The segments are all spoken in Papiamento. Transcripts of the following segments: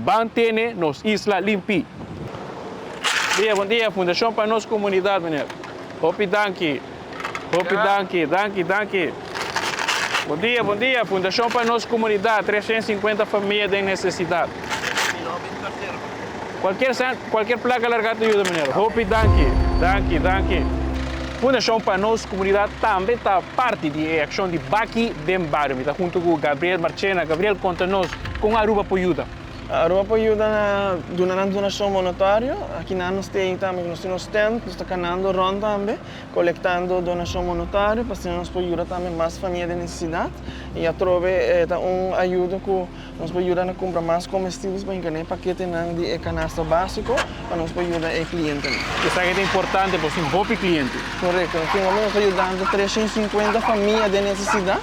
Ban tene nos isla limpi. Dia, bon dia, Fundashon pa Nos Komunidat, meneer. Hopi danki. Hopi danki, danki, danki. Bon dia, bon dia, Fundashon pa Nos Komunidat, 350 famia den nesesidat. Kualkier sèn, kualkier plaka largá ta yuda, meneer. Hopi danki, danki, danki. Fundashon pa Nos Komunidat tambe ta parti di e akshon di Baki den Bario. Mi ta huntu ku Gabriel Marchena. Gabriel, konta nos kon Aruba por yuda. Aruba por yuda na duna nan donashon monetario. Aki nan nos tin tambe, nos tin nos tent, nos ta kanando rònt tambe, kolektando donashon monetario pa asina nos por yuda tambe mas famia den nesesidat. I atrobe e ta un ayuda ku nos por yuda na kumpra mas komestibels pa hinka den e paketenan di e kanasta básiko pa nos por yuda e klientenan. Esaki ta importante pasobra tin hopi kliente. Korekto. Nos tin hopi, nos ta yudando 350 famia den nesesidat.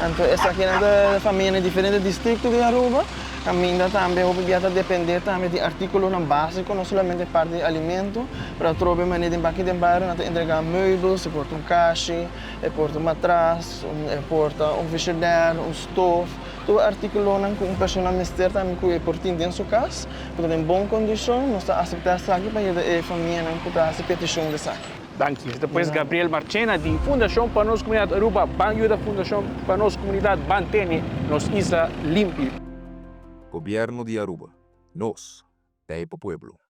Anto esakinan ta famia na diferente distrikto di Aruba. Kaminda tambe hopi bia ta depende tambe di artíkulonan básiko, no solamente parti di alimento, pero atrobe manera den baki den bario nan ta entregá meubels, e por ta un kashi, e por ta un matras, e por ta un frishider, un stof, tur artíkulonan ku un persona mester tambe ku e por tin den su kas, ku ta den bon kondishon, nos ta aseptá esaki pa yuda e famianan ku ta hasi petishon di esaki. Danki. Esta pues Gabriel Marchena di Fundashon pa Nos Komunidat Aruba. Ban yuda Fundashon pa Nos Komunidat ban tene nos isla limpi. Gobierno di Aruba. Nos ta e pa pueblo.